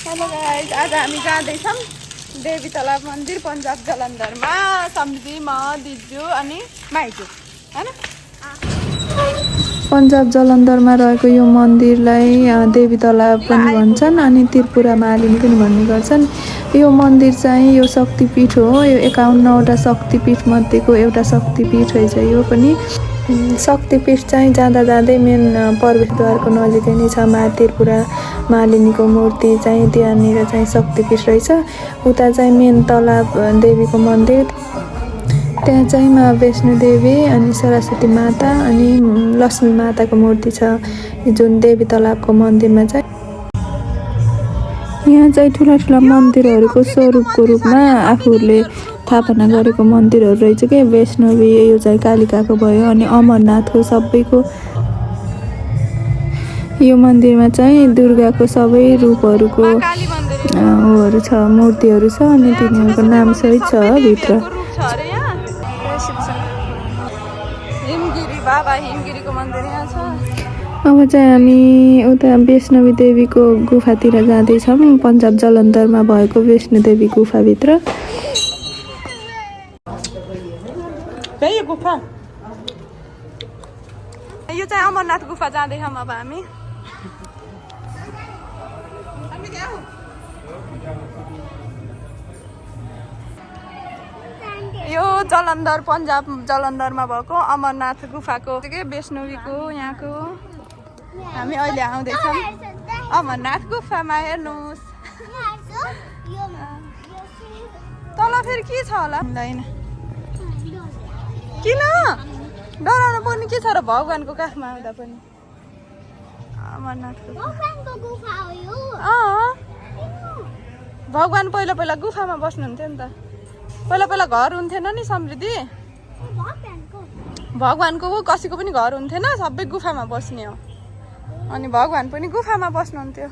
Hello guys, आज हामी जाँदैछौँ देवी तलाब मन्दिर पन्जाब जलन्धरमा। सम्झी म दिजु अनि माइजू हैन। पन्जाब जलन्धरमा रहेको यो मन्दिरलाई देवी तलाब पनि भन्छन् अनि त्रिपुरा मालिनी पनि भन्ने गर्छन्। यो मन्दिर चाहिँ यो शक्तिपीठ हो। यो 51वटा शक्तिपीठ मध्येको एउटा शक्तिपीठ रहेछ। यो पनि शक्तिपीठ चाहिँ जाँदा जाँदै मेन प्रवेशद्वारको नजिकै नै छ त्रिपुरा मालिनीको मूर्ति चाहिँ त्यहाँनिर चाहिँ शक्तिपीठ रहेछ। उता चाहिँ मेन तलाब देवीको मन्दिर, त्यहाँ चाहिँ माँ वैष्णोदेवी अनि सरस्वती माता अनि लक्ष्मी माताको मूर्ति छ जुन देवी तलाबको मन्दिरमा चाहिँ। यहाँ चाहिँ ठुला ठुला मन्दिरहरूको स्वरूपको रूपमा आफूहरूले स्थापना गरेको मन्दिरहरू रहेछ के। वैष्णवी यो चाहिँ कालिकाको भयो अनि अमरनाथको सबैको। यो मन्दिरमा चाहिँ दुर्गाको सबै रूपहरूको उहरू छ, मूर्तिहरू छ अनि तिनीहरूको नाम सहित छ भित्र। हिमगिरी बाबा हिमगिरीको मन्दिर यहाँ छ। अब चाहिँ हामी उता वैष्णवी देवीको गुफातिर जाँदैछौँ, पन्जाब जलन्धरमा भएको वैष्णोदेवी गुफाभित्र। यो गुफा, यो चाहिँ अमरनाथ गुफा जाँदैछौँ अब हामी। यो जलन्धर पन्जाब जलन्धरमा भएको अमरनाथ गुफाको के वैष्णवीको यहाँको हामी अहिले आउँदैछौँ अमरनाथ गुफामा। हेर्नुहोस् तल फेरि के छ होला हुँदैन। किन डराउनु पर्ने के छ र, भगवानको काखमा आउँदा पनि अमरनाथको गुफा हो यो। भगवान पहिला पहिला गुफामा बस्नुहुन्थ्यो नि त। पहिला पहिला घर हुन्थेन नि समृद्धि, भगवानको कसैको पनि घर हुन्थेन, सबै गुफामा बस्ने हो। अनि भगवान पनि गुफामा बस्नुहुन्थ्यो।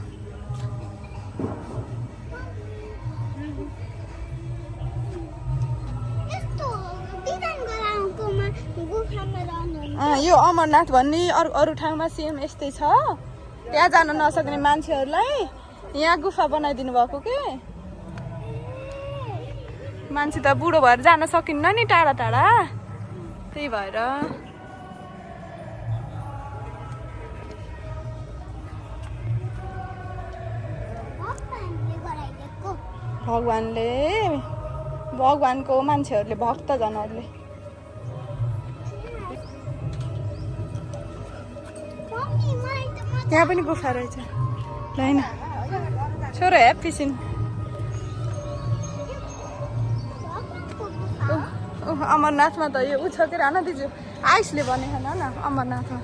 यो अमरनाथ भन्ने अरू ठाउँमा सेम यस्तै छ। त्यहाँ जान नसक्ने मान्छेहरूलाई यहाँ गुफा बनाइदिनु भएको के। मान्छे त बुढो भएर जान सकिन्न नि टाढा टाढा, त्यही भएर। भगवानले भगवानको मान्छेहरूले भक्तजनहरूले त्यहाँ पनि गुफा रहेछ होइन छोरो हेप्पी सिन। अमरनाथमा त यो उछ के राना दिजु आइसले भने होइन न अमरनाथमा।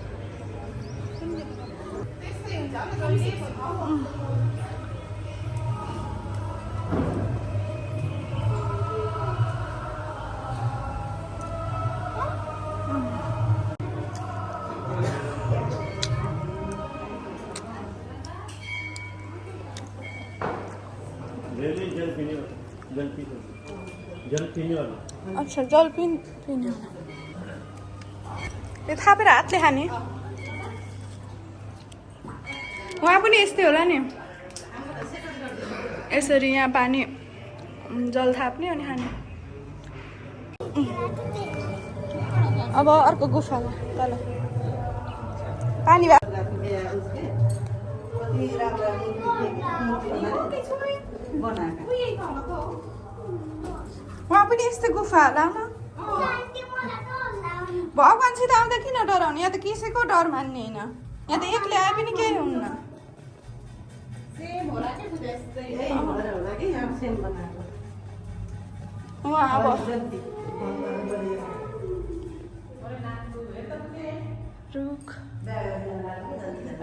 अच्छा जल पिने त्यो थापेर हातले खाने। वहाँ पनि यस्तै होला नि, यसरी यहाँ पानी जल थाप्ने अनि खाने। अब अर्को गुफामा तल पानी वहाँ पनि यस्तै गुफा होला न। भगवानसित आउँदा किन डराउने, यहाँ त कसैको डर मान्ने होइन। यहाँ त एक्लै आए पनि केही हुन्न। रुख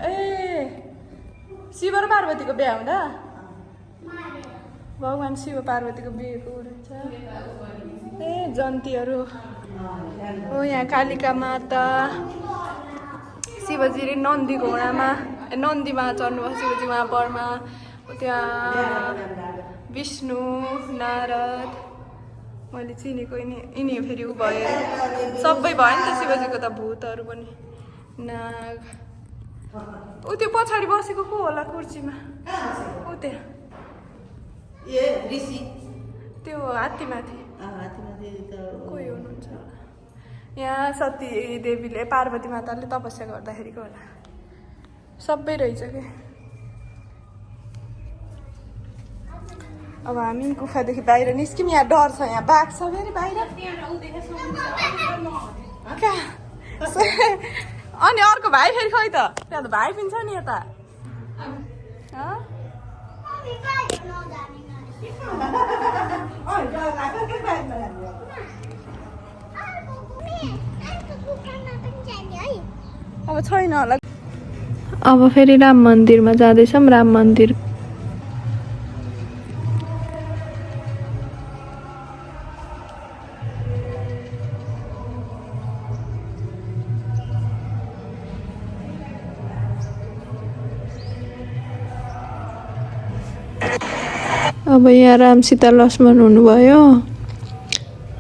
ए शिव र पार्वतीको बिहा हुँदा भगवान शिव पार्वतीको बिहेको रहेछ। ए जन्तीहरू हो यहाँ कालिका माता, शिवजी नन्दी घोडामा नन्दीमा चढ्नुभयो शिवजी उहाँ बरमा। त्यहाँ विष्णु नारद मैले चिनेको यिनी फेरि ऊ भयो सबै भयो नि त शिवजीको त भूतहरू पनि नाग। ऊ त्यो पछाडि बसेको को होला कुर्सीमा, ऊ त्यहाँ ए ऋषि त्यो हात्तीमाथि हात्तीमाथि त कोही हुनुहुन्छ यहाँ सती देवीले पार्वती माताले तपस्या गर्दाखेरिको होला सबै रहेछ कि अब हामी गुफादेखि बाहिर निस्क्यौँ यहाँ डर छ यहाँ बाघ छ फेरि बाहिर अनि अर्को भाइ फेरि खै त त्यहाँ त भाइ पनि छ नि यता अब छैन होला अब फेरि राम मन्दिरमा जाँदैछौँ राम मन्दिर अब यहाँ राम सीता लक्ष्मण हुनुभयो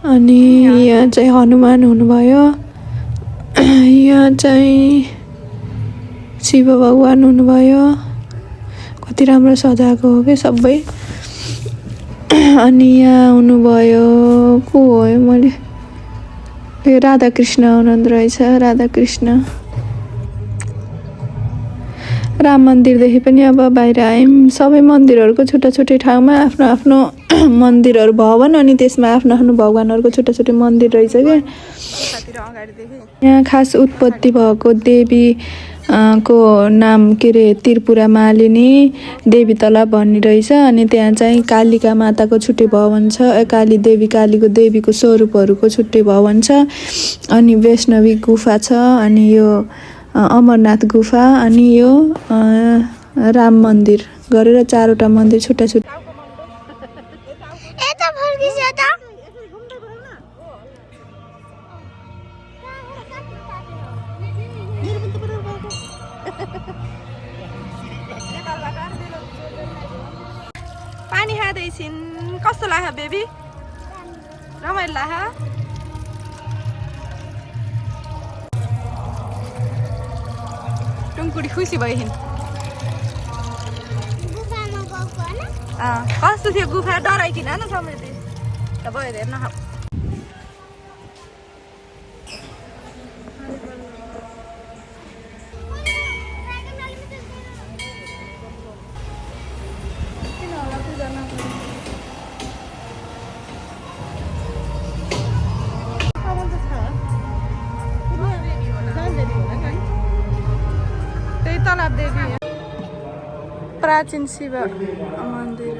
अनि यहाँ चाहिँ हनुमान हुनुभयो यहाँ चाहिँ शिव भगवान हुनुभयो कति राम्रो सजाएको हो कि सबै अनि यहाँ हुनुभयो को हो मैले राधाकृष्ण हुनुहुँदो रहेछ राधाकृष्ण राम मन्दिरदेखि पनि अब बाहिर आयौँ सबै मन्दिरहरूको छुट्टा छुट्टै ठाउँमा आफ्नो आफ्नो मन्दिरहरू भवन अनि त्यसमा आफ्नो आफ्नो भगवानहरूको छुट्टा छुट्टै मन्दिर रहेछ क्या यहाँ खास उत्पत्ति भएको देवी को नाम के अरे त्रिपुरा मालिनी देवी तलाब भन्ने रहेछ अनि त्यहाँ चाहिँ कालिका माताको छुट्टै भवन छ काली देवी कालीको देवीको स्वरूपहरूको छुट्टै भवन छ अनि वैष्णवी गुफा छ अनि यो अमरनाथ गुफा अनि यो राम मन्दिर गरेर 4वटा मन्दिर छुट्टा छुट्टा पानी खाँदैछिन् कस्तो लाग्यो बेबी रमाइलो लाग्यो टुङकुडी खुसी भइन् कस्तो थियो गुफा डराइकिन न समृद्धि त भयो हेर्न तलाब देवी प्राचीन शिव मन्दिर